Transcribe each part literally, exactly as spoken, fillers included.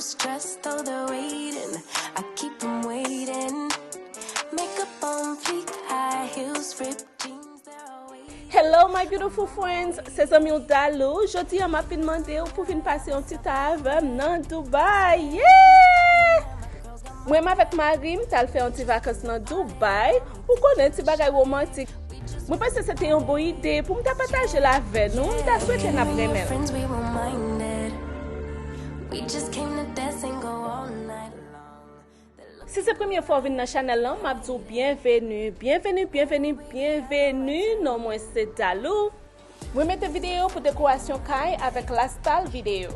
Stressed all the waiting, I keep 'em waiting. Makeup on fleek, high heels, ripped jeans, they're all waiting. Hello my beautiful friends, se zanmi w Dalou. Jodi a m ap vin mande w pou vin pase yon ti tan avè m nan Dubai. Yeah! Mwen menm avèk mari m t al fè yon ti vakans nan Dubai. Ou konnen, ti bagay womantik. Mwen panse se te yon bon ide pou m ta pataje l avè nou. M ta swete n ap renmen l. Friends, we were minded. We just came to dance and go all night long. Si se premye fwa w vin nan chanèl lan, m ap di w byenveni, byenveni, byenveni, byenveni. Non mwen se Dalou. Mwen mete videyo pou dekorasyon kay avèk lifestyle videyo.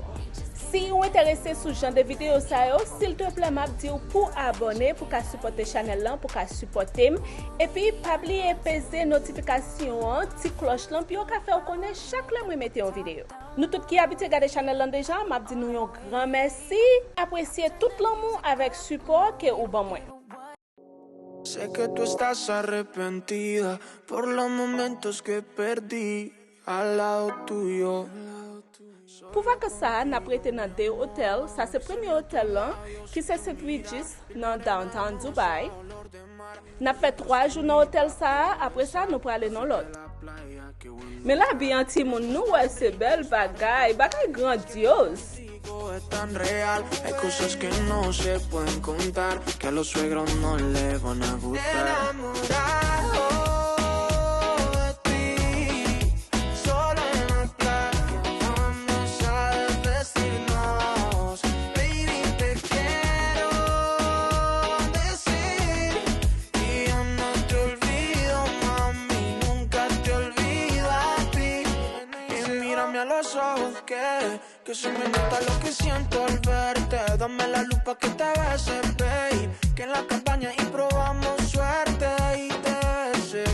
Si w enterese sou jan de videyo sa yo, silteplè m ap di w pou abòne, pou ka sipòte chanèl lan, pou ka sipòte m. Epi pa bliye peze notifikasyon an, ti klòch lan, pou yo ka fè w konnen chak lè mwen mete yon videyo. Nou tout ki abitye gade chanèl lan deja, m ap di nou yon gran mèsi. Apresye tout lanmou avèk sipò ke ou ban mwen. Sé que tú estás arrepentida por los momentos que perdí al lado tuyo. Pou vakans sa a, n ap rete nan de otèl. Sa se premye otèl lan, ki se St Regis, nan downtown Dubai. N ap fè twa jou nan otèl sa a, apre sa, nou prale nan lòt. Men lavi an timoun, nou wè se bèl bagay, bagay grandyòz. Es tan real, hay cosas que no se pueden contar, que a los suegros no le van a gustar. Enamorado de ti, solo en la playa vamos a desvestirnos. Baby, te quiero decir que yo no te olvido, mami, nunca te olvido a ti. Y mírame a los ojos que, que se me nota lo que siento al verte. Dame la luz pa' que te bese, babe. Que en la cabaña y probamos suerte y te besé.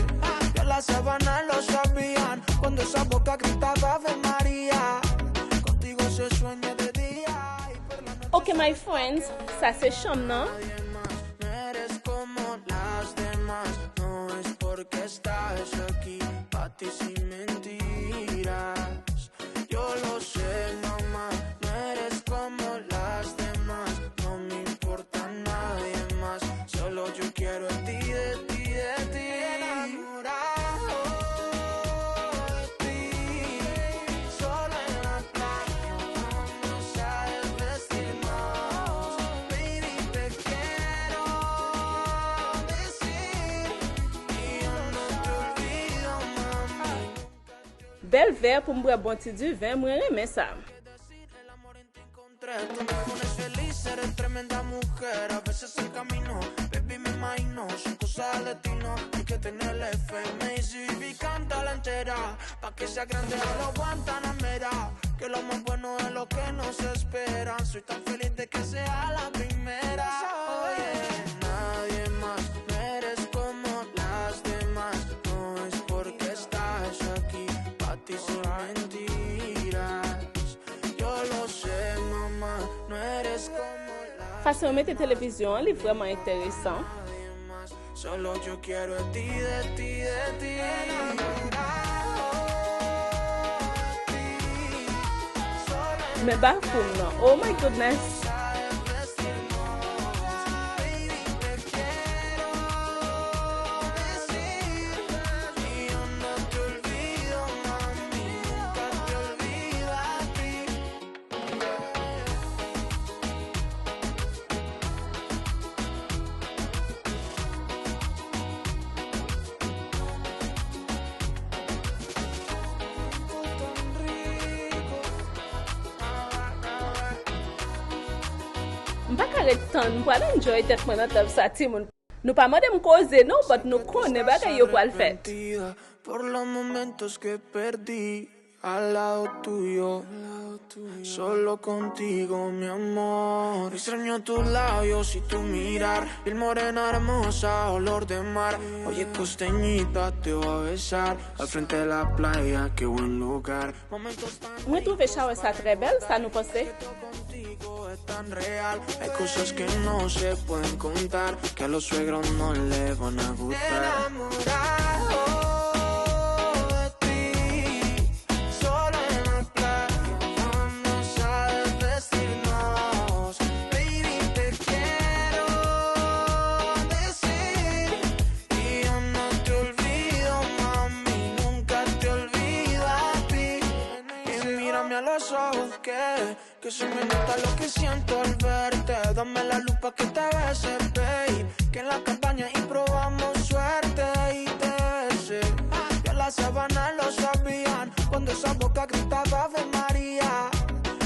Ya la sabana lo sabían cuando esa boca gritaba Ave María. Contigo se sueña de día y por la noche. Ok my friends, sa se chanm nan. No eres como las demás, no es porque estás aquí, pa' ti sin mentiras. Yo lo sé, mamá, no eres como las demás, no me importa nadie más, solo yo quiero de ti, de ti, de ti. Enamorado de ti, solo en la playa vamos a desvestirnos. Baby, te quiero decir que yo no te olvido, mami. Bèl vè pou m bwè bon ti diven, mwen renmen sa. Te encontré, tú me pones feliz, eres tremenda mujer. A veces el camino, baby, me imagino, son cosas del destino. Hay que tenerle fe, me hizo vivir, canta la entera. Pa' que sea grande a lo Guantanamera, que lo más bueno es lo que nos espera. Soy tan feliz de que sea la primera. Oye, nadie más, no eres como las demás. No es porque estás aquí, pa' ti sin mentiras. Yo lo sé, mamá, no eres como las... Fason yo mete televizyon an, li vrèman enteresan. Solo yo quiero de ti, de ti, de ti. Men bathroom nan, oh my goodness. M pa ka ret tann, m pral enjoy tèt mwen nan tèm sa, timoun. Nou pa mande m koze non, but nou konnen bagay yo pral fèt. Por los momentos que perdí al lado tuyo. Solo contigo, mi amor. Extraño tus labios y tu mirar. Piel morena hermosa, olor de mar. Oye, costeñita, te voy a besar. Al frente de la playa, qué buen lugar. Momentos tan... Mwen twouve shower sa trè bèl, sa nou panse? Contigo es tan real. Hay cosas que no se pueden contar, que a los suegros no le van a gustar. Enamorado de ti, solo en la playa vamos a desvestirnos. Que, que se me nota lo que siento al verte. Dame la luz pa' que te bese, babe. Que en la cabaña y probamos suerte. Y te besé. Y en la sabana lo sabían. Cuando esa boca gritaba Ave María.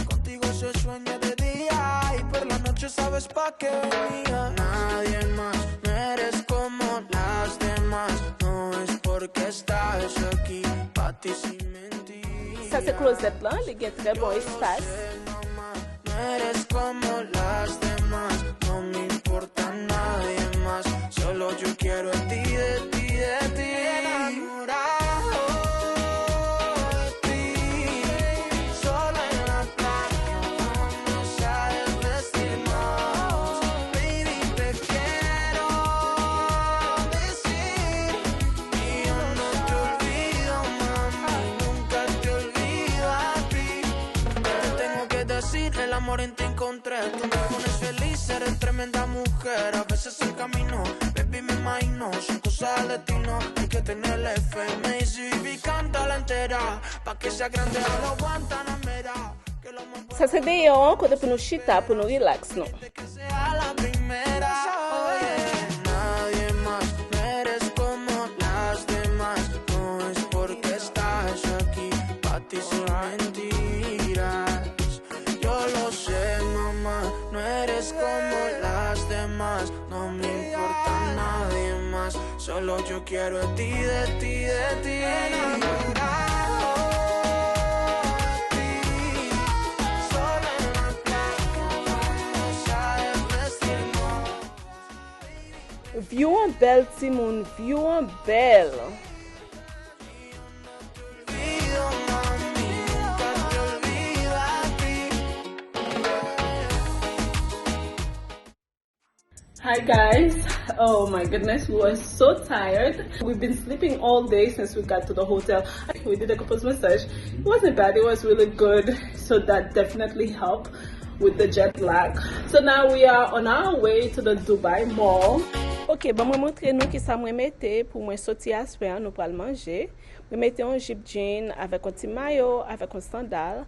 Contigo se sueña de día. Y por la noche sabes pa' qué venía. Nadie más, no eres como las demás. No es porque estás aquí. Pa' ti sin mentir. Sa se klozèt lan, li gen trè bon espas. No eres como las demás, no me importa nadie más, solo yo quiero de ti, de ti, de ti. Enamorado de ti, solo en la playa vamos a desvestirnos. Baby, te quiero decir que yo no te olvido, mami, nunca te olvido a ti. Te tengo que decir, el amor en ti encontré. Tú me pones feliz, eres tremenda mujer. A veces el camino, baby, me imagino, son cosas del destino. Hay que tenerle fe. Me dice, baby, cántala entera, pa' que sea grande a lo Guantanamera. Sa se deyò an, kote pou nou chita, pou nou rilaks nou. Que sea la primera. Oye, nadie más, no eres como las demás. No es porque estás aquí, pa' ti sin mentiras. Yo lo sé, mamá, no eres como las demás. No me importa nadie más, solo yo quiero de ti, de ti, de ti. Enamorado de ti, solo en la playa vamos a desvestirnos. View an bèl, timoun, view an bèl. Hi guys. Oh my goodness, we were so tired. We've been sleeping all day since we got to the hotel. We did acupuncture massage. It wasn't bad. It was really good. So that definitely helped with the jet lag. So now we are on our way to the Dubai Mall. Ok, ban mwen montre nou kisa mwen mete pou mwen soti aswè an, nou pral manje. Mwen mete yon jip jean avèk yon ti mayo, avèk yon sandal.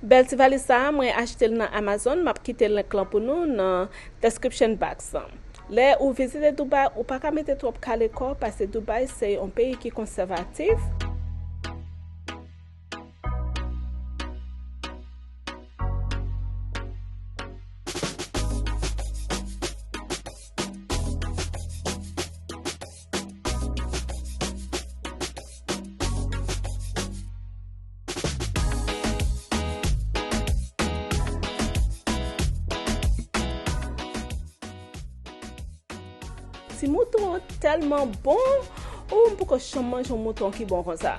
Bèl ti valiz sa a, mwen achte l nan Amazon, m ap kite link lan pou nou nan description box lan. Lè ou vizite Dubai, ou pa ka mete twòp kale kò, paske Dubai se yon peyi ki konsèvatif. Ti mouton an tèlman bon. Ou, m poko janm manje yon mouton ki bon konsa.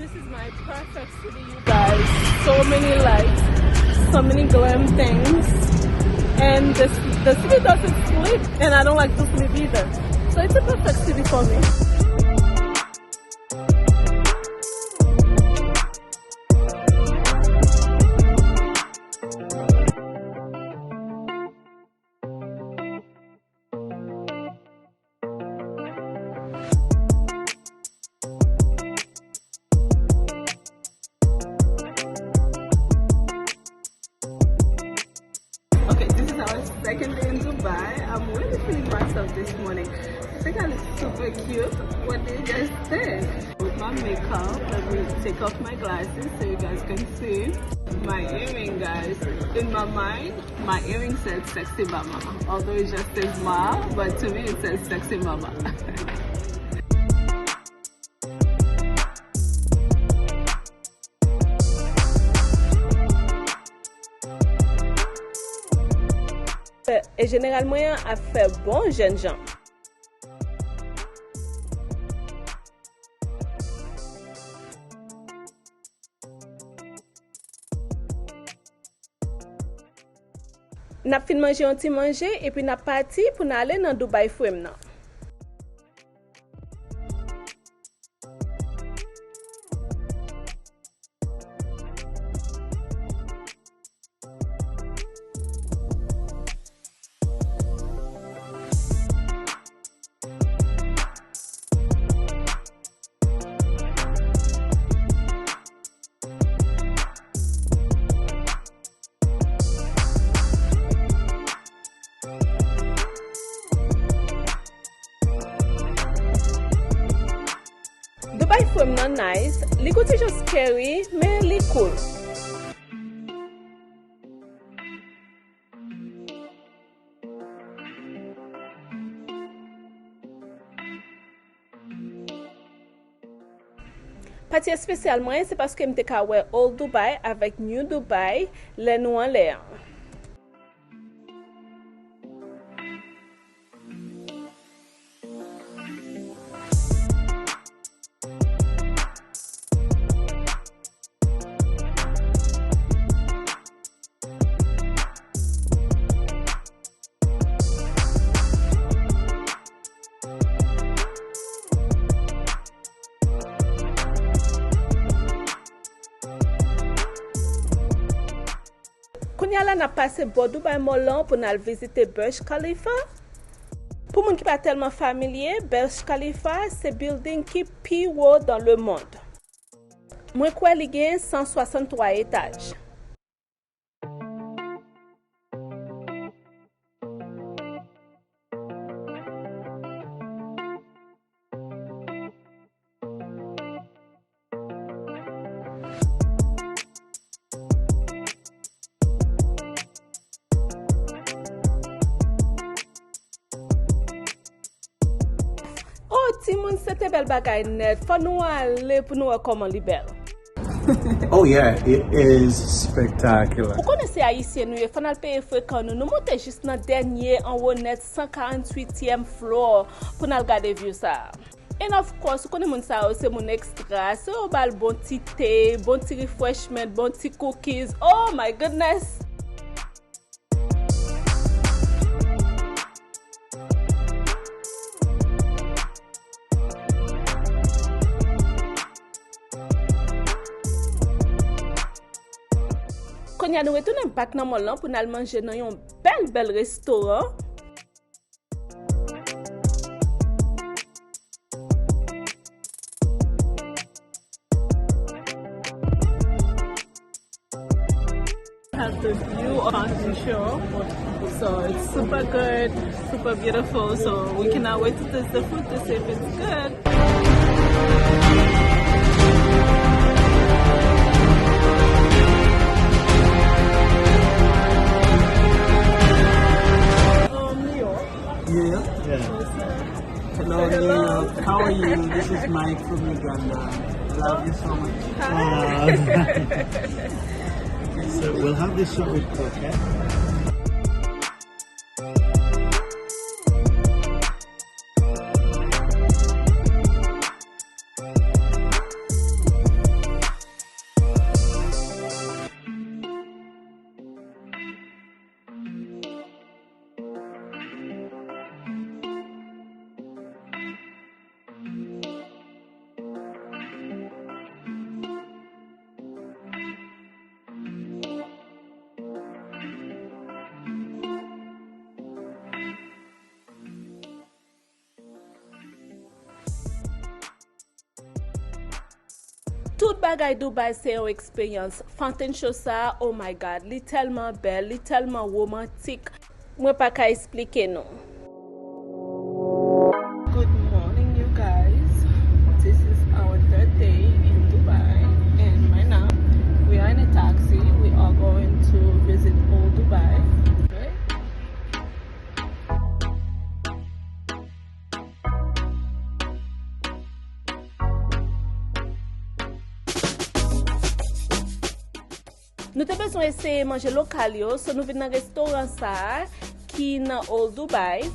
This is my perfect city, you guys. So many lights, so many glam things. And the, the city doesn't sleep, and I don't like to sleep either. So it's a perfect city for me. Okay, this is our second day in Dubai. I'm really feeling myself this morning. I think I look super cute. What do you guys think? With my makeup, let me take off my glasses so you guys can see. My earring, guys. In my mind, my earring said sexy mama. Although it just says ma, but to me it says sexy mama. E jeneral mwen an ap fè bon jènjan. N ap fin manje yon ti manje, epi n ap pati pou n ale nan Dubai Frame nan. Dubai Frame nan nice, li goute jan scary, men li cool. Pati espesyal mwen, se paske m te ka wè Old Dubai avèk New Dubai lè nou anlè an. Kounye a la, n ap pase bò Dubai Mall lan pou n al vizite Burj Khalifa. Pou moun ki pa tèlman familye, Burj Khalifa se building ki pi wo dans le monde. Mwen kwè li gen san swasanntwa etaj. Oh, timoun, se te bèl bagay nèt. Fò nou ale pou nou wè kòman li bèl. Oh yeah, it is spectacular. Ou konnen se ayisyen nou ye, fò n al peye frekan nou. Nou monte jis nan dènye anwo nèt, san karanntuityèm floor, pou n al gade view sa a. And of course, ou konnen moun sa yo se moun ekstra, so yo ba l bon ti te, bon ti refreshment, bon ti cookies. Oh my goodness! Kounye a nou retounen back nan mall lan pou n al manje nan yon bèl bèl restoran. Have the view of Fountain Shore. So it's super good, super beautiful. So we cannot wait to taste the food to see if it's good. Um, New York. Yeah. Yeah. Hello, New York. How are you? This is Mike from Uganda. I love you so much. Hi. So we'll have this shot with croquette. Tout bagay Dubai se yon eksperyans. Fountain Show sa a, oh my God, li tèlman bèl, li tèlman womantik. Mwen pa ka esplike nou. Nou te bezwen eseye manje lokal yo, so nou vin nan restoran sa a ki nan Old Dubai.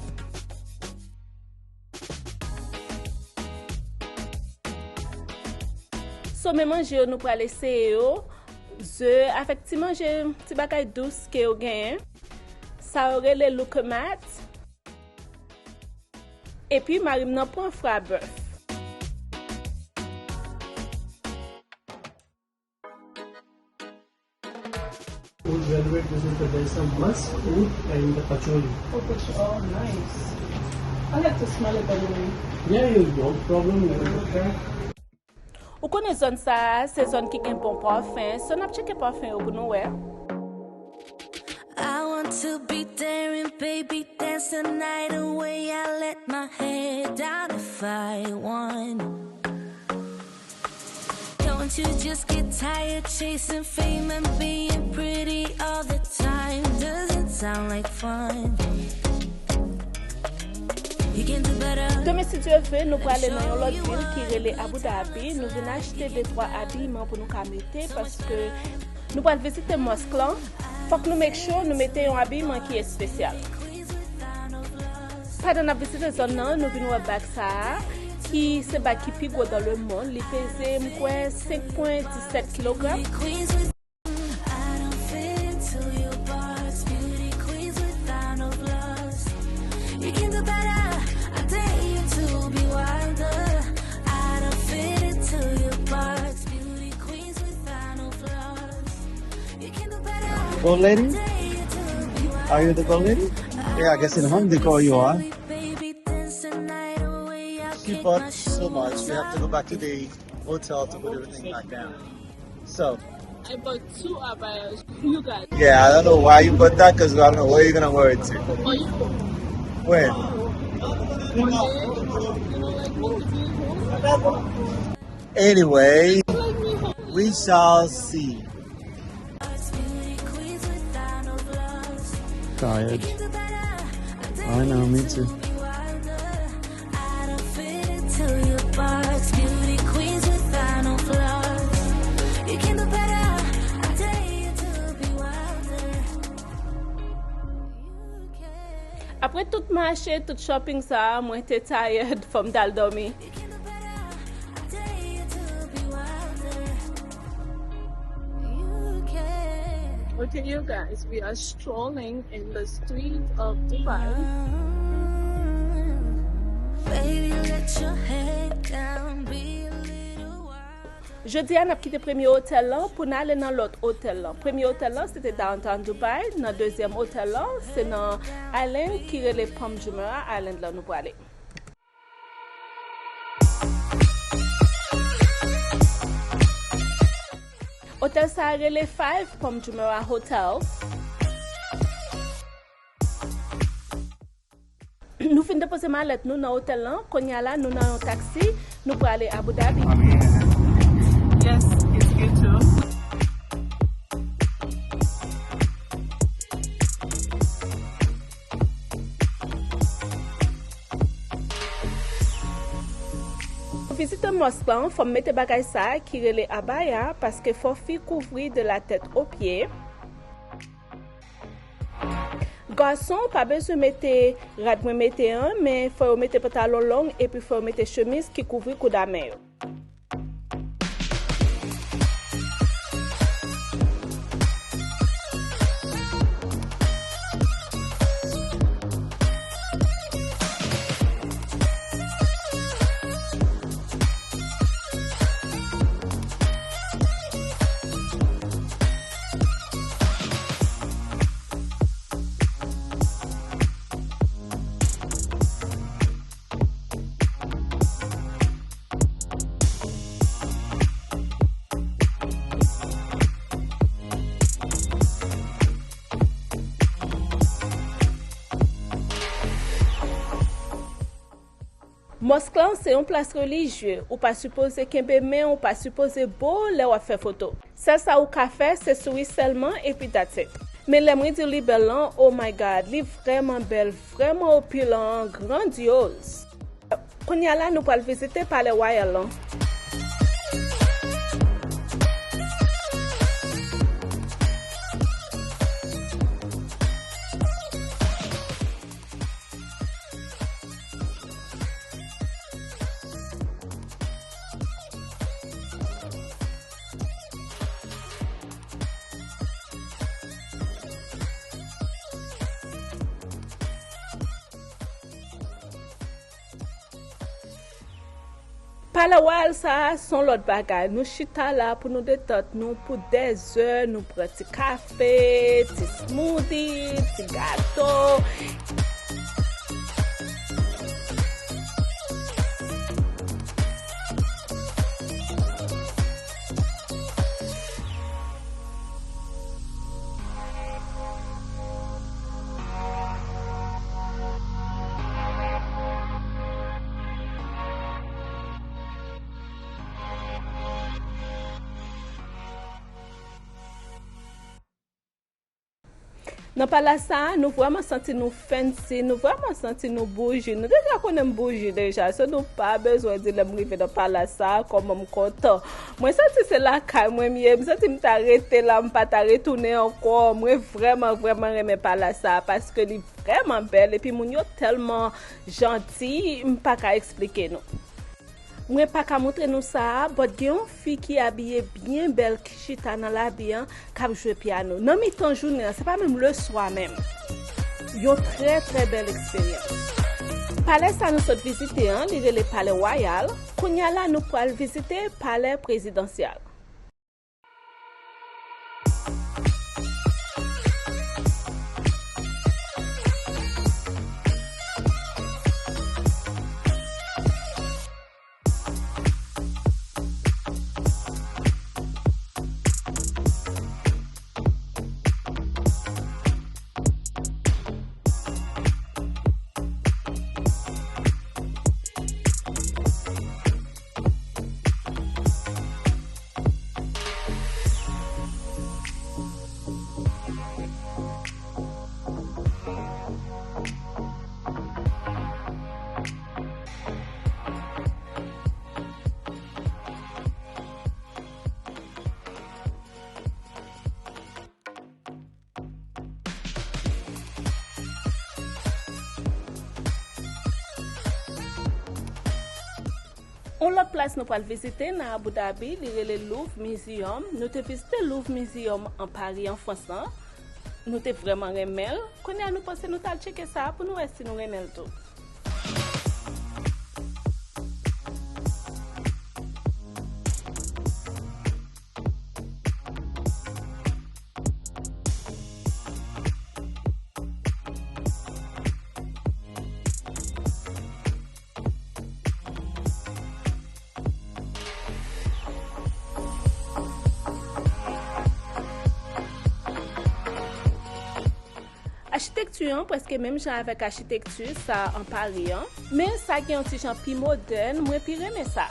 So, men manje yo nou pral eseye yo, ze avèk ti manje, ti bagay dous ke yo genyen. Sa yo rele lukemat. Epi mari m nan pran fra bèf. Food, well, wait, this is the, there's some musk, oud, and the patchouli. Oh, patchouli. Oh, nice. I like to smell it, by the way. Yeah, you no problem. Okay. Ou konnen zòn sa a, se zòn ki gen bon pafen. So, n ap tcheke pafen yo pou nou wè. I want to be daring, baby, dance the night away. I let my hair down if I want. Don't you just get tired chasing fame and being pretty all the time? Doesn't sound like fun. You can do better. Demen, si Dye vle, nou prale nan yon lòt vil ki rele Abu Dhabi. Nou vin achte de twa abiman pou nou ka mete, paske nou pral vizite mòsk lan. Fòk nou make sure nou mete yon abiman ki espesyal. Pandan n ap vizite zòn nan, nou vin wè bag sa a, ki se bag ki pi gwo dans le monde. Li peze, m kwè, senk pwen disèt kilogram. I don't fit into your box, beauty queens without no flaws. You can do better, I dare you to be wilder. I don't fit into your box, beauty queens without no flaws. You can do better, Old lady? I dare you to be wilder. Are you the gold lady? Yeah, I guess in Home Decor you are. Baby, dance the night away, I'll kick my shoes off. She bought so much. We have to go back to the hotel to put everything back down. So. I bought two abayas. You got. Yeah, I don't know why you bought that, 'cause I don't know where you're gonna wear it to. For you. When? One day, you know, like, me to be home. Anyway, like me home. We shall see. Tired. I know, me too. I don't fit into your box. Beauty queens without no flaws. You can do better. I dare you to be wilder. You can. Apre tout mache, tout shopping sa a, mwen te tired, fò m t al dòmi. You can do better. I dare you to be wilder. You can. Okay, you guys, we are strolling in the streets of Dubai. Baby, let your head down, be a little wild. Jodi a, n ap kite premye otèl lan pou n ale nan lòt otèl lan. Premye otèl lan, se te Downtown Dubai. Nan dezyèm otèl lan, se nan island ki rele Palm Jumeirah Island lan nou prale. Otèl sa a rele Five Palm Jumeirah Hotel. Nou fin depoze malèt nou nan otèl lan. Kounye a la, nou nan yon taksi. Nou prale Abu Dhabi. Yes, it's good too. Vizite mòsk lan, fò m mete bagay sa a ki rele abaya, paske fò fi kouvri de la tèt o pye. Gason pa bezwen mete rad mwen mete an, men fò yo mete pantalon long epi fò yo mete chemiz ki kouvri kouda men yo. Mòsk lan se yon plas relijye, ou pa sipoze kenbe men, ou pa sipoze bo lè w ap fè foto. Sèl sa ou ka fè, se souri sèlman, epi that's it. Men lè mwen di w li bèl lan, oh my God, li vrèman bèl, vrèman opilan, grandyoz. Kounye a la, nou pral vizite palè wayal lan. Palè Wayal sa a se yon lòt bagay. Nou chita la pou nou detant nou pou dèzè, nou pran ti kafe, ti smoothie, ti gato. Nan palè sa a, nou vrèman santi nou fancy, nou vrèman santi nou bouji. Nou deja konnen m bouji deja, so nou pa bezwen di lè m rive nan palè sa a kòman m kontan. Mwen santi se lakay mwen m ye, m santi m ta rete la, m pa ta retounen ankò. Mwen vrèman, vrèman renmen palè sa a paske li vrèman bèl, epi moun yo tèlman janti, m pa ka eksplike nou. Mwen pa ka montre nou sa a, but gen yon fi ki abiye byen bèl ki chita nan labi an k ap jwe pyano. Nan mitan jounen an, se pa menm leswa menm. Yon trè, trè bèl eksperyans. Palè sa nou sot vizite an, li rele Palè Wayal. Kounye a la, nou pral vizite Palè Prezidansyal. Yon lòt plas nou pral vizite nan Abu Dhabi, li rele Louvre Museum. Nou te vizite Louvre Museum an Pari, an Frans lan. Nou te vrèman renmen l. Kounye a, nou panse nou t al tcheke sa a pou nou wè si nou renmen l tou. Achitekti an prèske menm jan avèk achitekti sa an Pari an, men sa gen yon ti jan pi modèn, mwen pi renmen sa.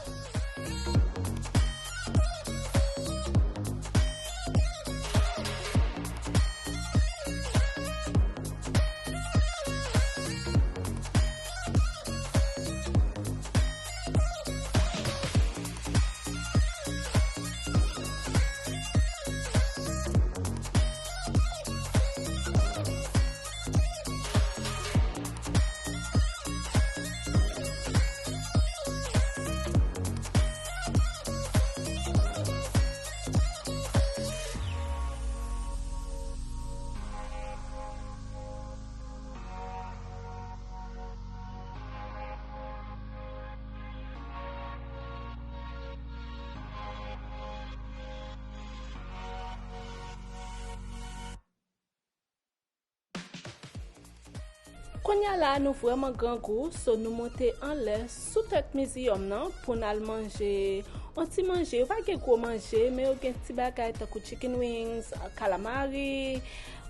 Kounye a la, nou vrèman grangou, so nou monte anlè sou tèt museum nan pou n al manje yon ti manje. Yo pa gen gwo manje, men yo gen ti bagay tankou chicken wings, calamari,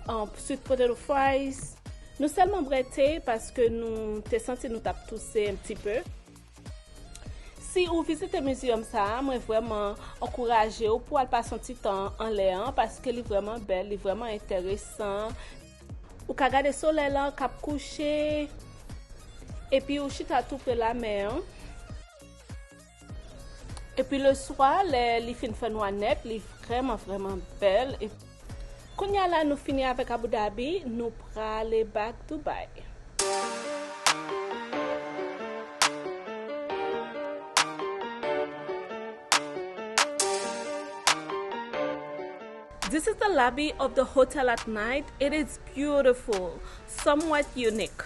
um, sweet potato fries. Nou sèlman bwè te paske nou te santi nou t ap touse yon ti pe. Si ou vizite museum sa a, mwen vrèman ankouraje w pou w al pase yon ti tan anlè an, paske li vrèman bèl, li vrèman enteresan. Ou ka gade solèy lan k ap kouche, epi ou chita tou pre lamè an. Epi leswa, lè li fin fè nwa nèt, li vrèman, vrèman bèl. Kounye a la, nou fini avèk Abu Dhabi, nou prale back Dubai. This is the lobby of the hotel at night. It is beautiful, somewhat unique.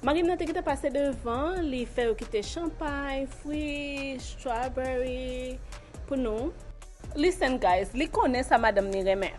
Mari m nan te gentan pase devan, li fè yo kite chanpay, fwi, strawberry pou nou. Listen, guys, li konnen sa madanm ni renmen.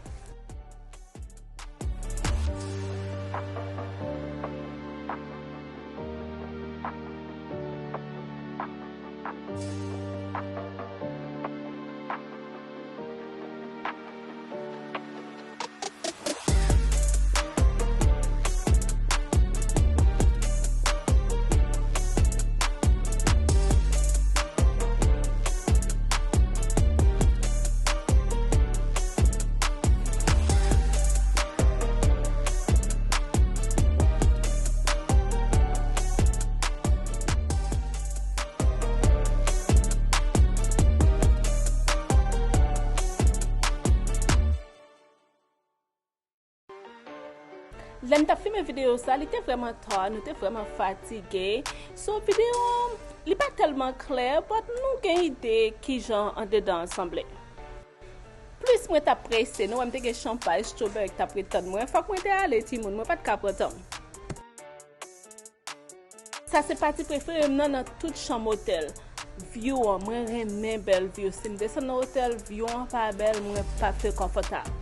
Lè m t ap filme videyo sa, li te vrèman ta, nou te vrèman fatige. So, videyo an, li pa tèlman klè, but nou gen ide kijan andedan an sanble. Plis mwen t ap prese, nou wè m te gen chanpay, strawberry k t ap ret tann mwen. Fòk mwen te ale, timoun, mwen pa t ka pran tan m. Sa se pati prefere m nan, nan tout chanm otèl. View an, mwen renmen bèl view. Si m desann nan otèl, view an pa bèl, mwen pa fè konfòtab.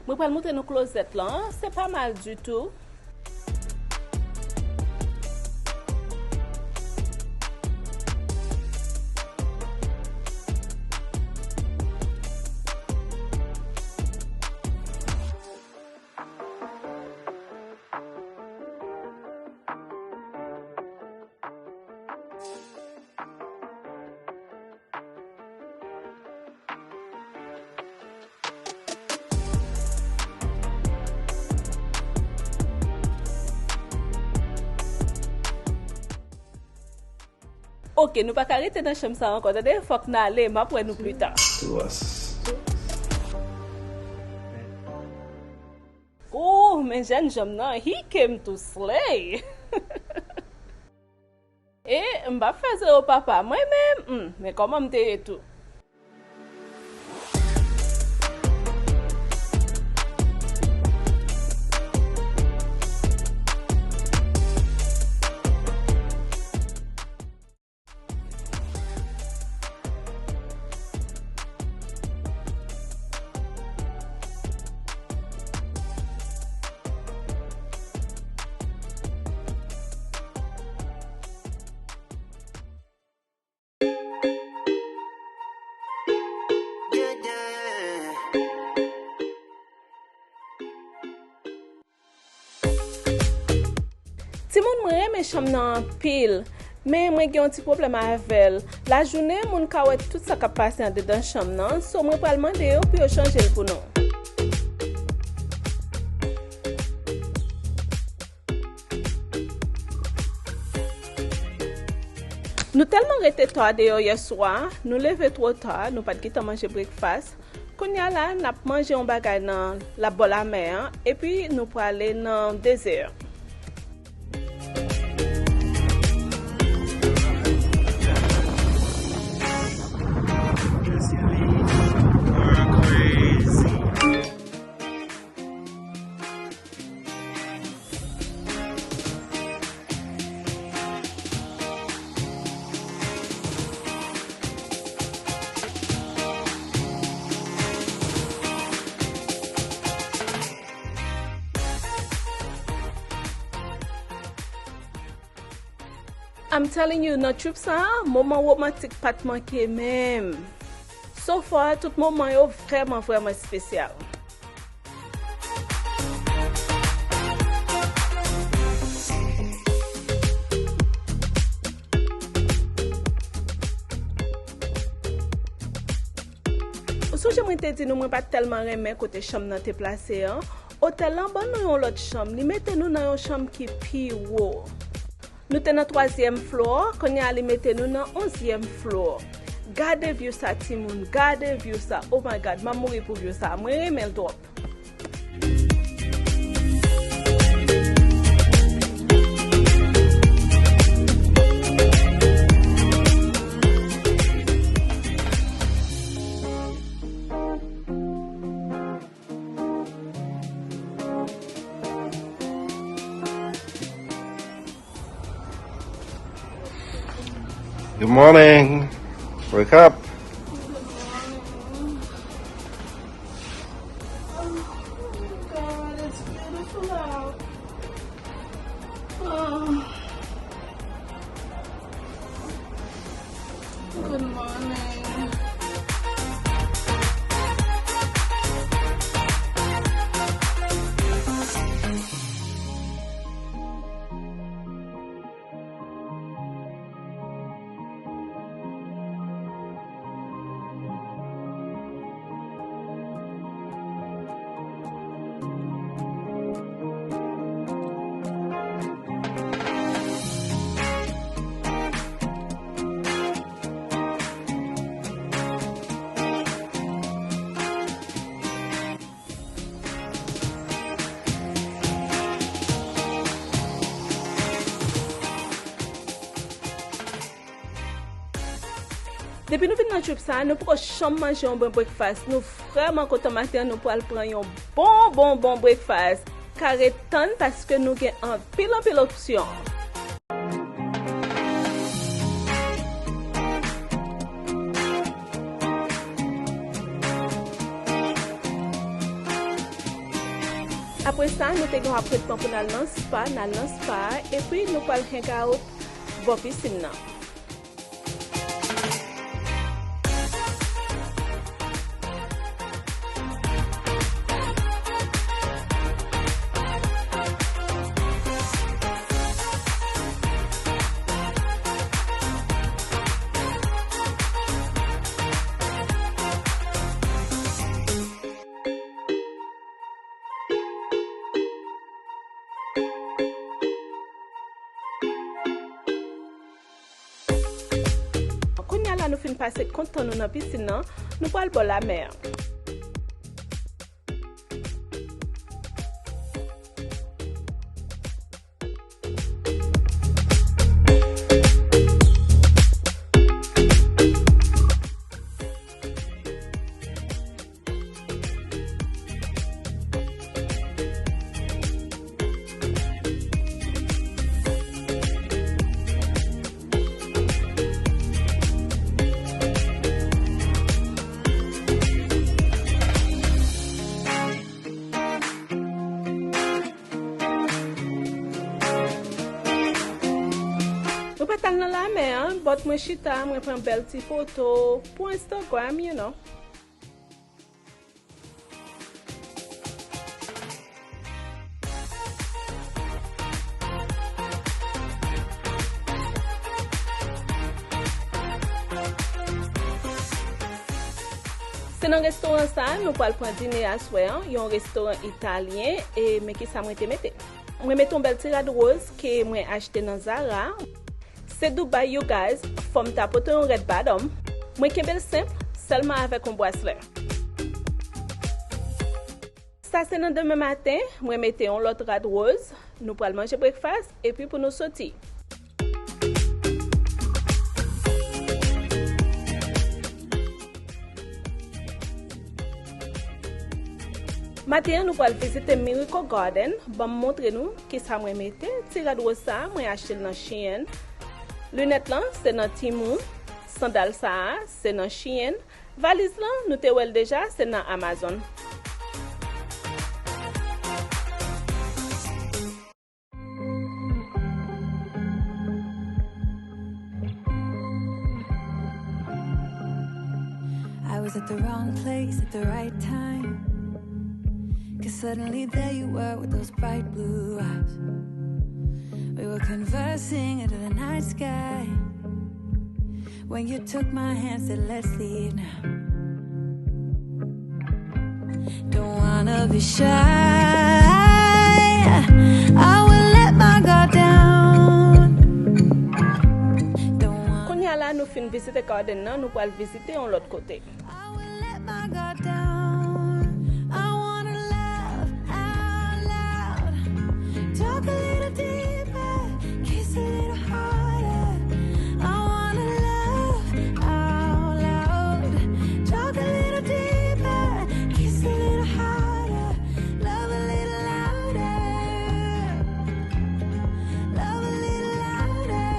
Mwen pral montre nou klozèt lan, se pa mal ditou. Ok, nou pa ka rete nan chanm sa ankò, tande, fòk n ale, m ap wè nou pli ta. Ooh, men jènjan m nan, he came to slay. E m p ap fè zewo papa mwen menm, hmm, men kòman m te ye tou. Timoun, mwen renmen chanm nan anpil, men mwen gen yon ti pwoblèm avè l. Lajounen, moun ka wè tout sa k ap pase andedan chanm nan, so mwen pral mande yo pou yo chanje l pou nou. Nou tèlman rete ta deyò yè swa, nou leve twò ta, nou pa t gentan manje brekfas. Kounye a la, n ap manje yon bagay nan la bò lamè an, epi nou prale nan dezè. I'm telling you, nan trip sa a, moman womantik pa t manke menm. So far, tout moman yo vrèman, vrèman espesyal. Ou sonje mwen te di nou mwen pa t tèlman renmen kote chanm nan te plase an? Otèl lan ban nou yon lòt chanm, li mete nou nan yon chanm ki pi wo. Nou te nan twazyèm floor, kounye a li mete nou nan onzyèm floor. Gade view sa timoun, gade view sa. Oh my God, m ap mouri pou view sa. Mwen renmen l twòp. Good morning. Wake up. Oh my God, it's beautiful out. Oh. Good morning. Depi nou vin nan trip sa, nou poko janm manje yon bon breakfast. Nou vrèman kontan maten an, nou pral pran yon bon, bon, bon breakfast. Kare tann paske nou gen anpil, anpil opsyon. Apre sa, nou te gen yon apretman pou n al nan spa, n al nan spa, epi nou pral hang out bò pisin nan. Kounye a la nou fin pase kont tan nou nan pisin nan, nou pral bò lamè an. Nou pa t al nan lamè an, but mwen chita, mwen pran bèl ti foto pou Instagram, you know. Se nan restoran sa a nou pral pran dine aswè an, yon restoran italyen, e men kisa mwen te mete. Mwen mete yon bèl ti rad woz ke mwen achte nan Zara. Se Dubai, you guys, fò m ta pote yon rèd badòm. Mwen kenbe l senp, sèlman avèk yon braslè. Sa se nan demen maten, mwen mete yon lòt rad woz, nou pral manje breakfast, epi pou nou soti. Maten an, nou pral vizite Miracle Garden. Ban m montre nou kisa mwen mete. Ti rad woz sa a, mwen achte l nan Shein. Linèt lan, se nan Temu. Sandal sa a, se nan Shein. Valiz lan, nou te wè l deja, se nan Amazon. I was at the wrong place at the right time. 'Cause suddenly there you were with those bright blue eyes. We were conversing under the night sky. When you took my hand, said, "Let's leave now." Don't wanna be shy. I will let my guard down. Don't wanna Kounye a la, nou Fin vizite Garden nan, nou pral vizite yon lòt kote. I will let my guard down. I wanna laugh out loud. Talk a little deeper, kiss a little harder. I wanna laugh out loud. Talk a little deeper, kiss a little harder. Love a little louder. Love a little louder.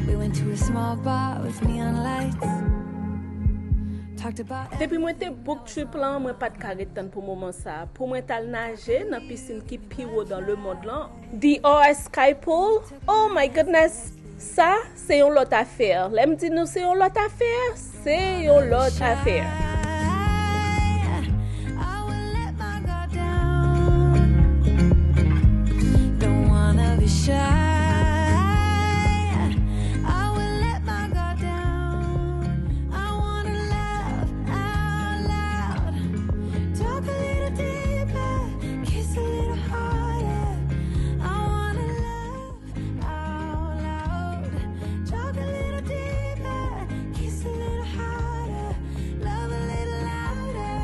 We went to a small bar with neon lights. Talked about Depi mwen te book trip lan, mwen pa t ka ret tann pou moman sa a. Pou mwen t al naje nan pisin ki pi wo nan lemond lan. The R S Sky Pool. Oh my goodness! Sa, se yon lòt afè. Lè m di nou se yon lòt afè, se yon lòt afè. I will let my guard down. Don't wanna be shy. I will let my guard down. I wanna laugh out loud. Talk a little deeper, kiss a little harder. I wanna laugh out loud. Talk a little deeper, kiss a little harder. Love a little louder.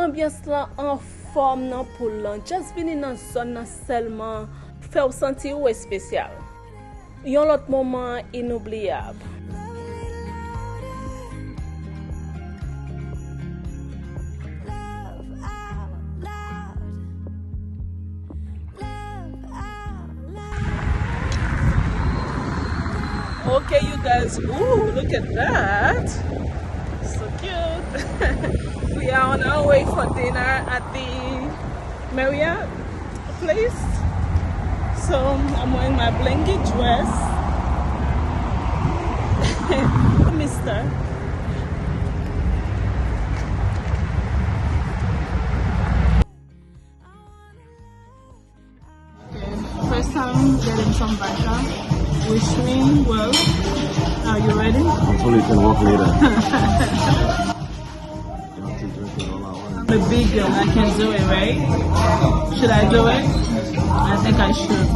Anbyans lan anfòm nan pool lan. Just vini nan zòn nan sèlman fè w santi w espesyal. Yon lòt moman inoubliyab. Love a little louder. Love out loud. Love out loud. Okay, you guys. Ooh, look at that. So cute. We are on our way for dinner at the Marriott place. So I'm wearing my blingy dress. Mister. First time getting some baca. Wish me well. Are you ready? Hopefully you can walk later. I'm a big girl. I can do it, right? Should I do it? I think I should.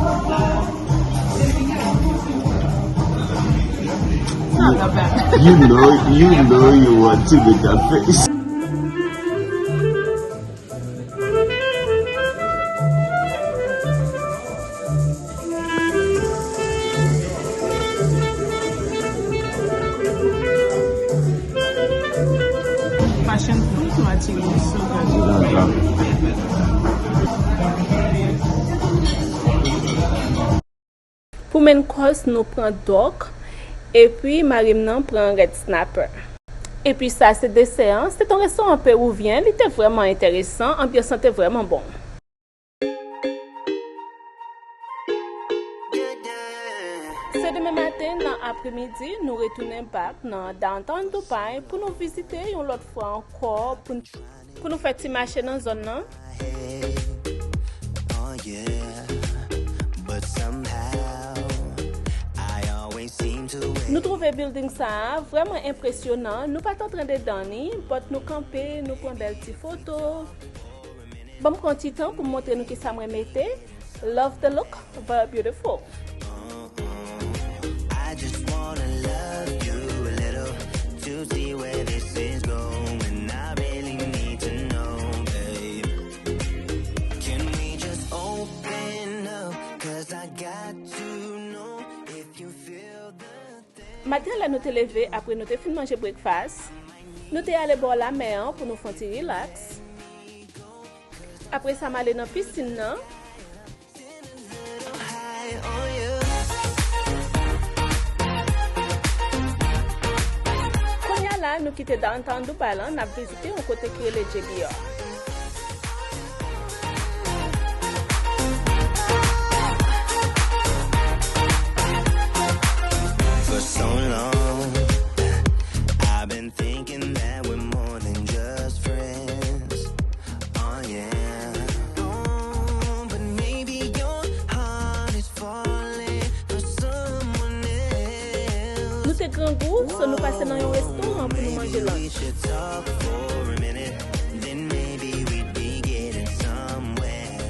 It's not that bad. You know, you know you want to make that face. Fashion proof material, so good. Pou main course, nou pran duck, epi mari m nan pran red snapper. Epi sa se desè an, se te yon restoran peruvyen, li te vrèman enteresan, anbyans lan te vrèman bon. Se demen maten nan apremidi, nou retounen back nan downtown Dubai pou nou vizite yon lòt fwa ankò, pou n Pou nou fè ti mache nan zòn nan. Nou twouve bilding sa a vrèman enpresyonan. Nou pa t antre anndan ni, but nou kanpe, nou pran bèl ti foto. Ban m pran ti tan pou m montre nou kisa mwen mete. Love the look, very beautiful. I just wanna love you a little to see where this is going. I really need to know, babe. Can we just open up? 'Cause I got to know if you feel the Maten an, lè nou te leve, apre nou te fin manje breakfast, nou te ale bò lamè an pou nou fè yon ti relax. Apre sa, m ale nan pisin nan. Kounye a la, nou kite downtown Dubai lan, n ap vizite yon kote ki rele J B R. For so long, I've been thinking that we're more than just friends. Oh yeah. Oh, but maybe your heart is falling for someone else. Nou te grangou, so nou pase nan yon restoran pou nou manje lunch. Should talk for a minute, then maybe we'd be getting somewhere.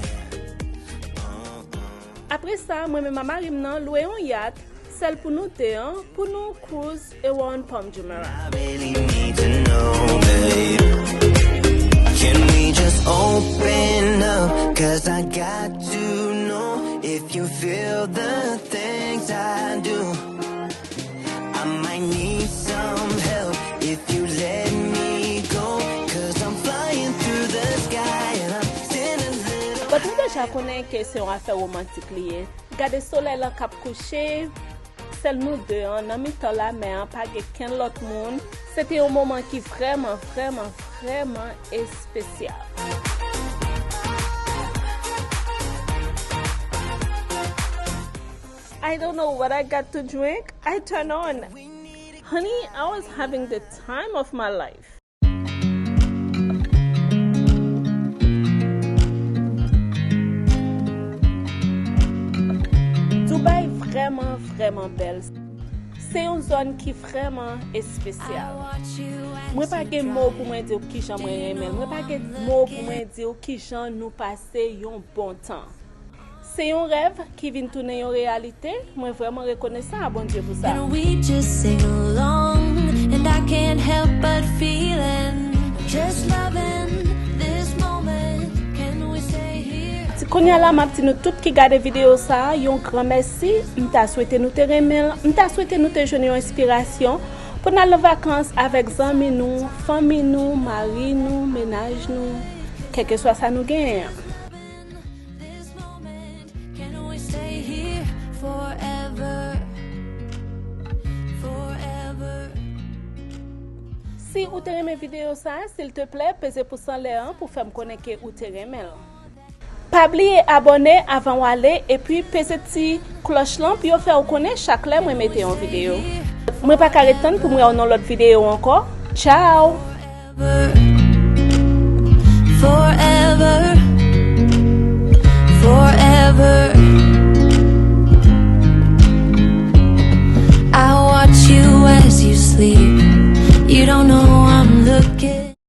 Apre sa, mwen menm ak mari m nan lwe yon yat Sèl pou nou de an, pou nou cruise around Palm Jumeirah. I really need to know, babe. Can we just open up? Cause I got to know if you feel the things I do. I might need some help if you let me go. Cause I'm flying through the sky and I'm standing a little But nou deja konnen ke se yon afè womantik li ye. Gade solèy lan k ap kouche, sèl nou de an, nan mitan lamè an, pa gen kenn lòt moun. Se te yon moman ki vrèman, vrèman, vrèman espesyal. I don't know what I got to drink. I turn on. Honey, I was having the time of my life. Dubai vrèman, vrèman bèl. Se yon zòn ki vrèman espesyal. Mwen pa gen mo pou mwen di w kijan mwen renmen l. Mwen pa gen mo pou mwen di w kijan nou pase yon bon tan. Se yon rèv ki vin tounen yon reyalite. Mwen vrèman rekonesan a Bondye pou sa. And we just sing along. And I can't help but feeling. Just loving this moment. Can we stay here? Ti kounye a la, m ap di nou tout ki gade videyo sa a, yon gran mèsi. M ta swete nou te renmen l. M ta swete nou te jwenn yon enspirasyon pou n al nan vakans avèk zanmi nou, fanmi nou, mari nou, mennaj nou, kèlkeswa sa nou genyen an. This moment, can we stay here forever? Forever. Si ou te renmen videyo sa a, silteplè, peze pous anlè an pou fè m konnen ke ou te renmen l. Pa bliye abòne avan w ale, epi peze ti klòch lan pou yo fè w konnen chak lè mwen mete yon videyo. Mwen pa ka ret tann pou m wè w nan lòt videyo ankò. Tchao! Forever.